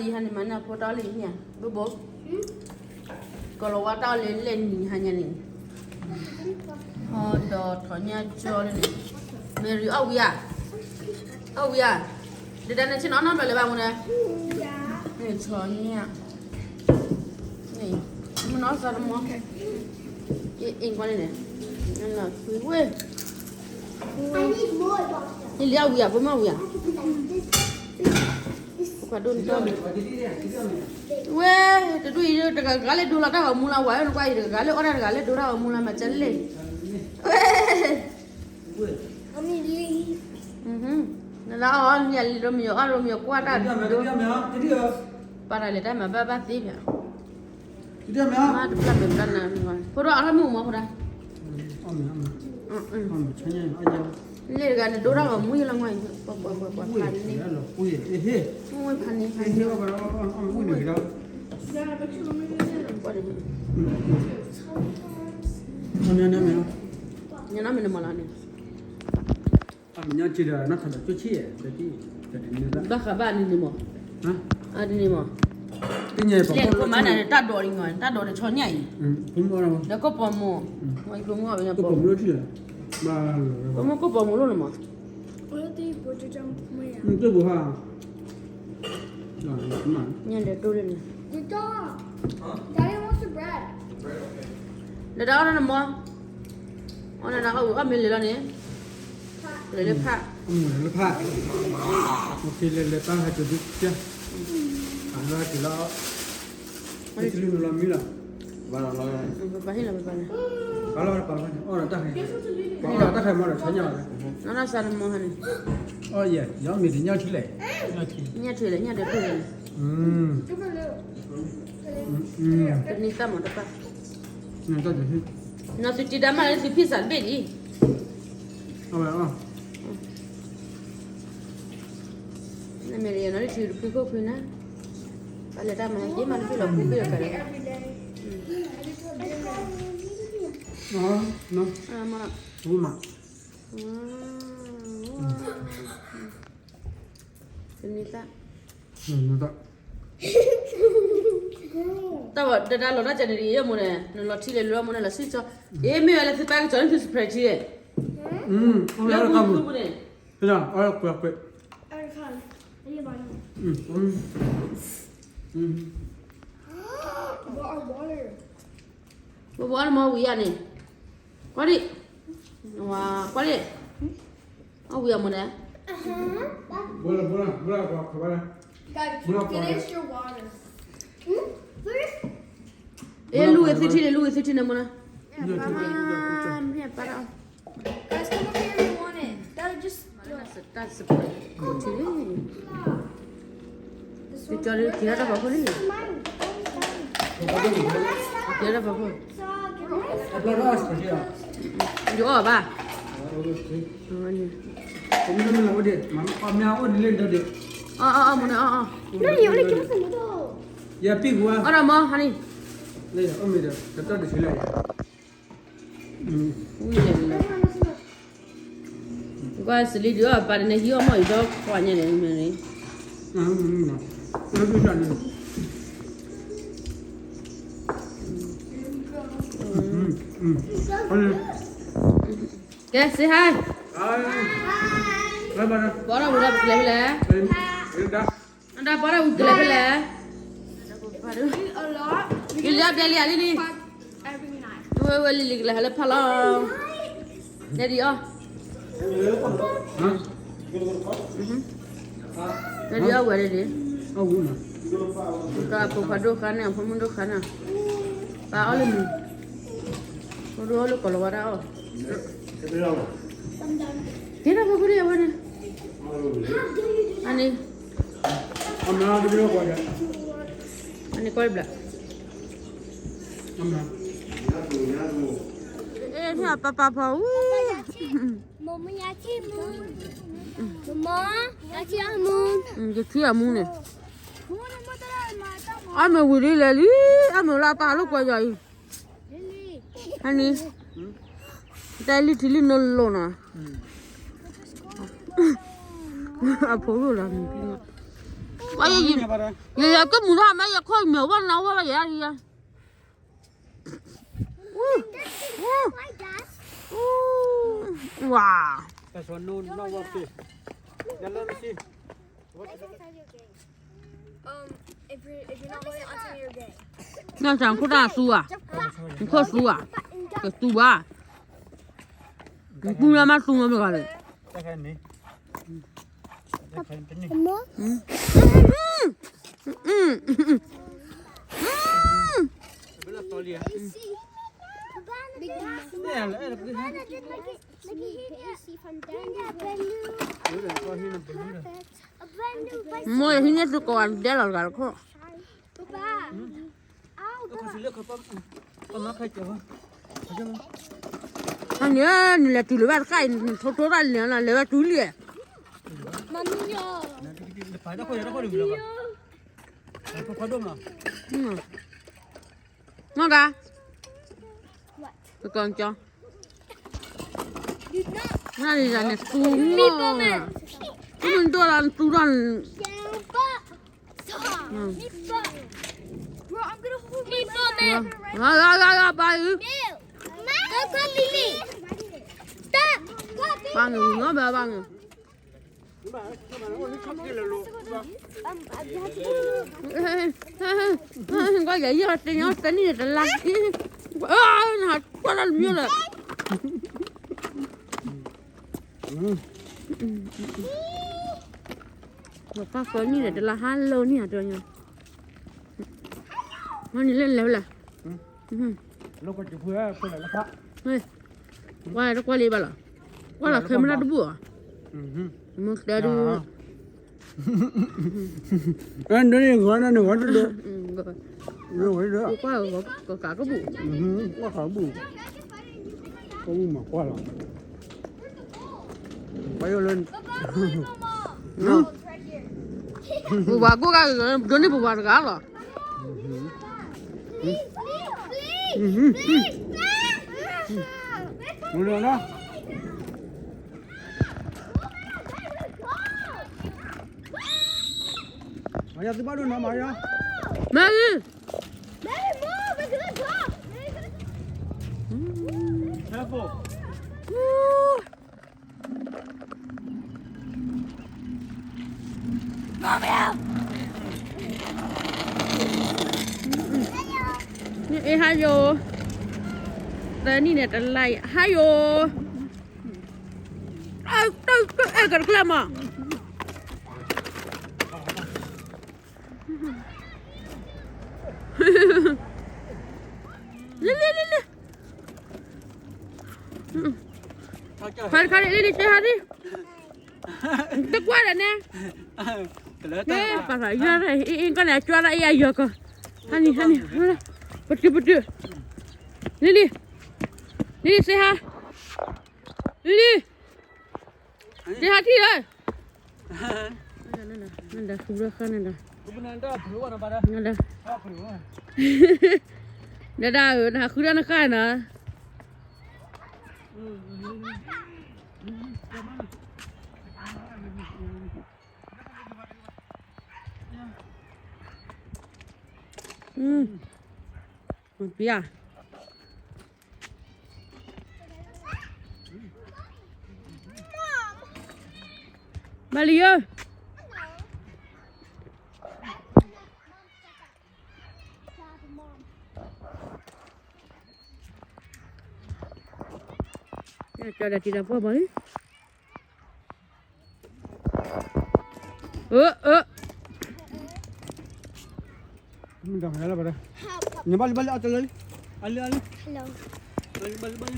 ယဟါန့ၣ်မၤန့ၢ်ဖိတၢ်အီၣ်လၢယဟံၣ်ဧါ, ဘိဘိ, ကီၤလၤဝါတၢ်အီၣ်လၢလဲၣ်နံၤဟါညါန့ၣ်, ဟီဒီးထီၣ်ညၣ်ကၠီလၢန့ၣ်, Mary အီၣ်ဝံၤဧါ, အီၣ်ဝံၤဧါ, ဒဒၣ်န့ၣ်ဆ့ၣ်နီၤအီၣ်နီတဘျီလၢၤဘၣ်မူန့ၣ်, န့ၣ်ထီၣ်ညၣ်, န့ၣ်, မနီၢ်စၢ်တမီၢ်, အ့ၣ်ကွၢ်န့ၣ်န့ၣ်, နလီၤသွံၣ်ဝဲ, ယလံအီၣ်ဝံၤဧါ, ဖိမ့ၢ်အီၣ်ဝံၤဧါ ပှၤဒိၣ်န့ၣ်, ဝဲ, တဒူၣ်အံၤတဂၤဂၤလၢဒိလီၤတၢ်ဂီၤမူလီၤ ဝဲနကွၢ်အံၤတဂၤဂၤလၢအီၣ်တၢ်တဂၤလၢဒိတၢ်ဂီၤမူလီၤ မၤစၢၤလံ, ဝဲ, နလၢအီၣ်န့ၣ်လံ ရိမယီၤအီၣ်ရိမယီၤကွၢ်တၢ်ဒိ, ပာ်တၢ်လဲၤတၢ်မၤဘၣ်ဘၣ်သ့ဖၣ်, မ့တဖျၢၣ်မဲာ်ဖျၢၣ်နၤ, ဖိဒိၣ်အီၣ်တၢ်မုၣ်မီၤဖိဒၣ် လ့ၣ်တဂၤန့ၣ် ဒိတၢ်ဂီၤမူယလီၤ ငွၢ်အံၤ ပှၤပှၤပှၤပှၤဖးန့ၣ်, မ့ၢ်ဝဲဖးန့ၣ်ဖးန့ၣ်, ညီနုၢ်မ့ၢ်နမီၤလီၤန့ၣ်, ဘၣ်ဃးဘၣ်န့ၣ်န့ၣ်မီၤ, အဒ်န့ၣ်မီၤ, လၢကမၤနၤန့ၣ် တၢ်ဒိးဒ်မီၤ တၢ်ဒိးန့ၣ်ဆီညၣ်အံၤ, ဒီးကိးပီၤမူ, ကိးပီၤမူ, ကိးပီၤမူလိၣ်န့ၣ်မီၤ, ညၣ်ဒီးတိၢ်လၢန့ၣ်, ဒီးတၢ်အီၣ်နီၢ်နမီၤ, အီၣ်နၤအီၣ်ဝံၤအီၣ်မ့ၢ်လဲၤလီၤန့ၣ်, လဲၤလၢဖး, လဲၤလၢဖး, လဲၤလဲၤတၢ်ဟဲက့ၤဒုးကဲ, အလီၤဟဲက့ၤလီၤ, ဟဲက့ၤလီၤမံလီၤ, ပပာ်ဟ့ၣ်လီၤပပာ်လီၤ, ပာ်လီၤပာ်လီၤ, အီၣ်ဒီးတၢ်ဟဲ, အီၣ်ဒီးတၢ်ဟဲမီဒီးဆီညၣ်ဘၣ်, နီၢ်နီၢ်စၢ်နမီၤဟဲန့ၣ်, အီၣ်ယဲ, ယအီၣ်မ့ၢ်တညၣ်ထံလဲၣ်, ညၣ်ထံလဲၣ် ညၣ်ဒီးတိၢ်လဲၣ်, တန့ၢ်သၣ်မီၤတပၣ်, နီၢ်သုတံၤဒါမးလၢသုဖံသးတဘ့ၣ်ဒံး, အဝဲ, နမ့ၢ်လၢယနီၢ်လၢထံတဖုခိၣ်ဖုနၤ, ပလဲၤတၢ်မၤဟဲက့ၤမးတဖုလီၤဖုဘ့ၣ်လီၤကးဒီး, မ့ၢ်, တန့ၢ်သၣ်, တၢ်ဝဲဒၣ်လီၤတၢ်ကန့ၣ် ယမိၢ်န့ၣ် နလီၤထံလဲၤလၢမိၢ်န့ၣ်လီၤဆံၣ်ကၠီ, ယမ့ၢ်ဝဲလၢသုပၢ်ကစီၤန့ၣ်သု surprise ထံ, လၢပူၤပူၤန့ၣ်, ဘီဘီအီၣ်မီၤဝံၤယၤန့ၣ်, ကွၢ်ဒံး, ကွၢ်ဒံး, အီၣ်ဝံၤအမိၢ်န့ၣ်, အ့ လူၤဝဲသုထံန့ၣ် လူၤဝဲသုထံန့ၣ်မိၢ်န့ၣ်, မ့ၢ်ပၢ်, တၢ်စပူၤ, ထံလံ, ကၠီလံ က့ၤထီၣ်တၢ်ဖီခိၣ်လံ, က့ၤထီၣ်တၢ်ဖီခိၣ်, ယအီၣ်ဘၣ်, အီၣ်အီၣ်မိၢ်န့ၣ် အီၣ်အီၣ်, ယပံၢ်ကွၢ်, အီၣ်ဒီးမီၤဟါန့ၣ်, ဝံၤလဲၣ်လီၤ, ကွၢ်စလံဒုးအီၣ်ပာ်တန့ၢ်ဟံၣ်အီၣ်မီၢ်အံၤဒီခွါညါန့ၣ်, ကဲ say hi, ပှၤဒီးဝံၤဒီးပကလဲၤဖဲလဲၣ်, နတၢ်ပှၤဒီးဝံၤကလဲၤဖဲလဲၣ်, ကလံၤအီၣ်ဒဲလံဧါလံလံ, ဝဲဝဲလံလံကလဲၤဟးလၢဖးလီၤ, ဒဲဒံးအီၣ်, ဒဲဒံးအီၣ်ဝဲဒၣ်ဒံး, အဖိခွါဒိၣ်ဃါန့ၣ် အဖိမုၣ်ဒိၣ်ဃါန့ၣ်, ပၢ်အီၣ်လၢမုၢ်, ဖိဒိၣ်အီၣ်လၢကီၤလၤဝါတၢ်အီၣ်, ကဲထီၣ်ဖိခိၣ်ဒံးအဝဲန့ၣ်, အန့ၣ်, အန့ၣ်ကွၢ်တဘျီ, အဲ ပၢ်ပၢ်ဖီအူ, ယထံၣ်အမူန့ၣ်, အမ့ၢ်ဝံၤလံလဲၤလံ, အမ့ၢ်လၢပၢ်လိာ်ကွဲယၤအံၤ, ဟဲန့ၣ်, တဲလံထံလံနိလိၤနီၤ, အဖိလိာ်လီၤ, ယ ယ ယကမူၤထီၣ်မး ယခိၣ်မဲာ်ဝဲနၤဝဲဘၣ်ယၤ, ယ ဝါ, နစံခိၣ်တၢ်သူ, နခိၣ်သူဧါ, ကသူဘၣ်, နပူၤလၢမၤသူမ့ၢ်ဂၤလဲၣ်. မိၢ်ဟံးန့ၢ်သုကိးဂၤဒဲးလီၤတဂၤတခိၣ်. န့ၣ် နလဲၤတုၤလၢၤဘၣ်တခါအံၤ နထိထိတၢ်လဲၤလီၤ လဲၤဝဲတုၤလံ. နီၢ်ဂၤ, ကကီကီ, နန့ၣ်သူမီၢ်, သူမ့ၢ်ဒိၣ်လီၤ သူထီၣ် ပၢ်န့ၣ် ပၢ်န့ၣ် ကွၢ်ယၤ ယဲၢ်သ့ၣ်ညါ သၢနံၣ်န့ၣ်တလါ, နကွၢ်တၢ်တမံၤလၢ ပၢ်သၢနံၣ်န့ၣ်တလါ ဟါလီၤနံၣ်အတၢ်ညါ, မ့ၢ်နလဲၤလဲၤဝဲလဲၣ်. ကွၢ်တကွၢ်လံဘၣ်လီၤ, ကွၢ်လီၤခဲမုၢ်တၢ်တဘူၣ်ဧါ, မ့ၢ်တဲဒုး, နဂီၢ်နဂီၢ်တဒိး, ကွၢ်ကကးကဘူၣ်, ကွၢ်ကဘူၣ်မၤကွၢ်လီၤ. ပှၤယိၣ်လၢ ပဝၤကိၣ်ဂၤ ဒိးန့ၢ်ပဝၤတဂၤလီၤ. မၤယၤသုဘၣ်ဒိၣ်နီၤ မၤယၤ, မၤဂ့ၤ. Careful. နအ့ဟါယိ, သၢနံၣ်န့ၣ်တလါအံၤ ဟါယိ, အဲကကျၢၢ်မး, လံလံလံလံ. ခါခါလံလံ စ့ဟါလံ, တကွၢ်ဒီးန့ၣ်, ပှၤယွၤအံၤ အ့ၣ် ကီၢ်န့ၣ် အကၠွါဒၣ်အ့ၣ်အယီၤကီး, ဟါနံၤ ဟါနံၤ, ပတုာ်ပတုာ်, လံလံ, လံလံ စ့ဟါ, လံလံ, စ့ဟါထံၣ်ဧၢ. နဒၣ်ဃုဒၣ်နဃၣ်နီၤ, ပျါ ဘၣ်လံဧၢ, ကၠီဒၣ်တံၤဒီးပှၢ်ဘၣ်လံ, အၢ အၢ နဘၣ်လံ ဘၣ်လံ အတလၢလံ, အလံ အလံ, ဘၣ်လံ ဘၣ်လံ.